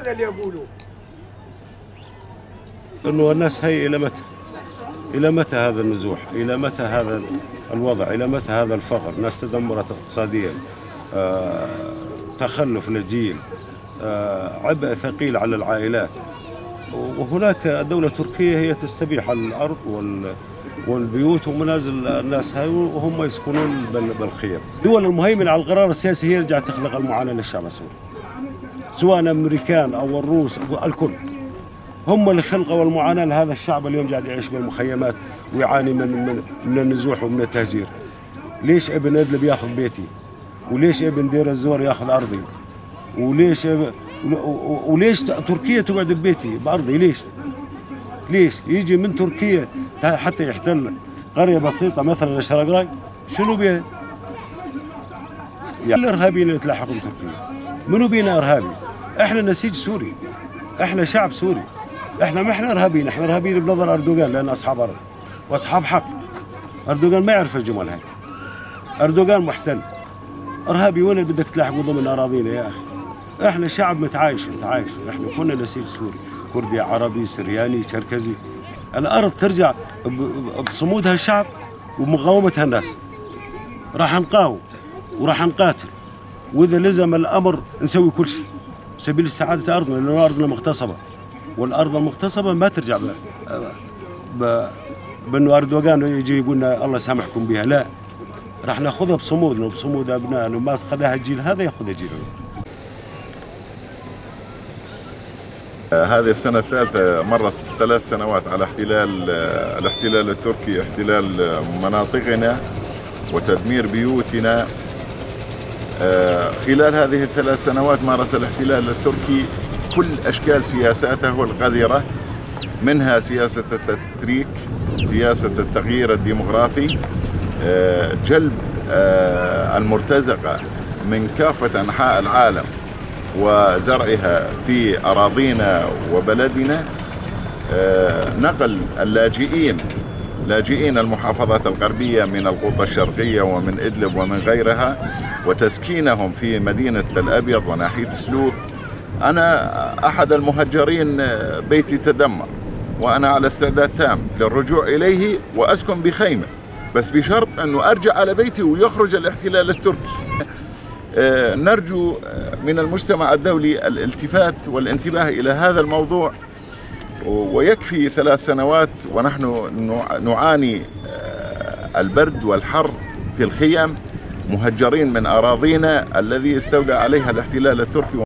هذا اللي اقوله. انه الناس هي الى متى؟ الى متى هذا النزوح؟ الى متى هذا الوضع؟ الى متى هذا الفقر؟ الناس تدمرت اقتصاديا، تخلف للجيل، عبء ثقيل على العائلات. وهناك الدولة التركية هي تستبيح الأرض والبيوت ومنازل الناس هاي، وهم يسكنون بالخيم. الدول المهيمنة على القرار السياسي هي اللي قاعدة تخلق المعاناة للشعب السوري، سواء الأمريكان أو الروس أو الكل، هم اللي خلقوا المعاناة لهذا الشعب اليوم قاعد يعيش بالمخيمات ويعاني من النزوح ومن التهجير. ليش ابن ادلب ياخذ بيتي؟ وليش ابن دير الزور ياخذ ارضي؟ وليش تركيا تقعد ببيتي بارضي؟ ليش؟ ليش يجي من تركيا حتى يحتل قرية بسيطة مثلا الشرقراي؟ شنو بيها؟ يعني الارهابيين اللي تلاحقوا تركيا، منو بينا ارهابي؟ احنا نسيج سوري، احنا شعب سوري، احنا ما احنا ارهابيين، احنا ارهابيين بنظر اردوغان لان اصحاب ارض واصحاب حق. اردوغان ما يعرف الجمل هاي، اردوغان محتل ارهابي. وين اللي بدك تلاحقه ضمن اراضينا يا اخي؟ احنا شعب متعايش متعايش، احنا كنا نسيج سوري، كردي عربي سرياني شركزي. الارض ترجع بصمودها الشعب ومقاومتها الناس. راح نقاوم وراح نقاتل، واذا لزم الامر نسوي كل شيء سبيل استعاده ارضنا، لانه ارضنا مغتصبه، والارض المغتصبه ما ترجع بانه اردوغان يجي يقول لنا الله يسامحكم بها، لا، راح ناخذها بصمودنا وبصمود ابنائنا، وما اخذها الجيل هذا ياخذها جيلنا. هذه السنة الثالثة، مرت 3 سنوات على الاحتلال التركي، احتلال مناطقنا وتدمير بيوتنا. خلال هذه ال3 سنوات مارس الاحتلال التركي كل أشكال سياساته القذرة، منها سياسة التتريك، سياسة التغيير الديمغرافي، جلب المرتزقة من كافة أنحاء العالم وزرعها في أراضينا وبلدنا، نقل اللاجئين، لاجئين المحافظات الغربية من الغوطة الشرقية ومن إدلب ومن غيرها، وتسكينهم في مدينة الأبيض وناحية سلوك. أنا أحد المهجرين، بيتي تدمر وأنا على استعداد تام للرجوع إليه وأسكن بخيمة، بس بشرط أنه أرجع على بيتي ويخرج الاحتلال التركي. نرجو من المجتمع الدولي الالتفات والانتباه إلى هذا الموضوع، ويكفي 3 سنوات ونحن نعاني البرد والحر في الخيم، مهجرين من أراضينا الذي استولى عليها الاحتلال التركي.